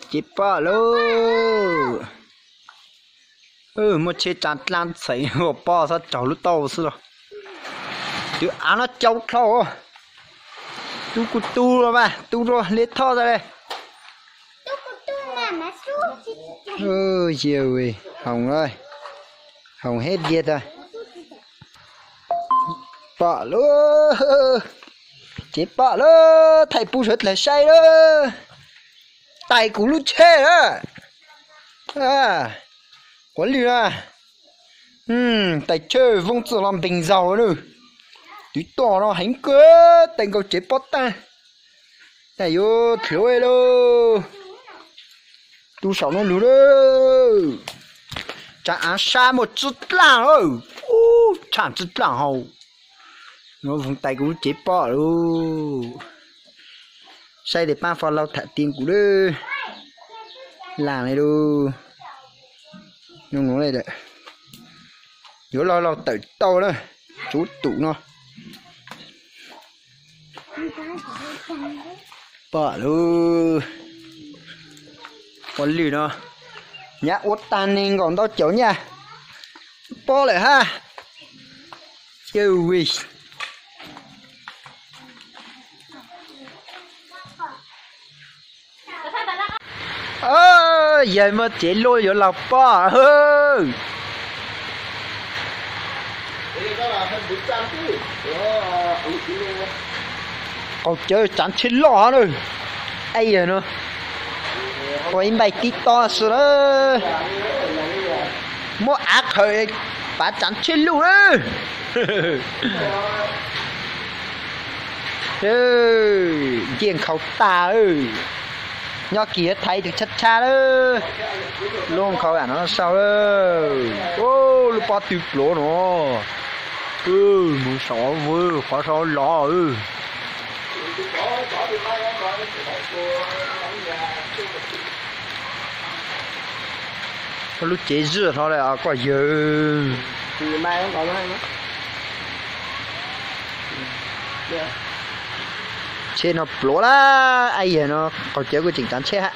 Ces pom lauj. Muaj tsheb tsa dlaa txheem ua poj txhob raug lub tauj xwb los. Twb av no cau dlhau. Tu kuv tu los mas tu rau Liab Thoj tas li. Yog, hoom, hoom hib diag tas. Pom lauj, ces pom lauj, thaij pub sawv dlawg saib lauj. Tais kuv lub tsheb na. Quav lwj na. Tais tsheb Voob Txwj los npeeg zaug na. Twb tom no heev kawg, tais nkaus tsev pob tag. Yuav dlhuav lauj. Tu saum no lug lauj. Tsaav av sab muaj tsib dlaaj, tshaaj tsib dlaaj hau. Nuav voog tais kuv lub tsev pom lauj. Saib tes paab fo laug tham tias kuv lawm. Laag li lauj. Yuav laug laug tawm tau na. Tsuv tum no. Pom lauj. Ua lwm no, nyab ua tag neeg nkaus ntau caum nyaj. Pob lawm hab. Yawg muaj tsev luj yuav laug pob. Qaug cawv tsaav tsheb loj hab na. Yawg no ua ib npaij tib tob xwb na. Muab av qhawm pav tsaav tsheb luj na. Ncej nkhaus tag. Nyob kis thaiv tus tshab tshab lawm. Lub nkhaus am no sau lawm. Lub pob tw pluav no. Mus saum qhov sau los. Koj lub cev zaj hlo le koj yawg. Tsheb no pluav lawm, yawg no qaug cawv kuj tseem tsaav tsheb hab.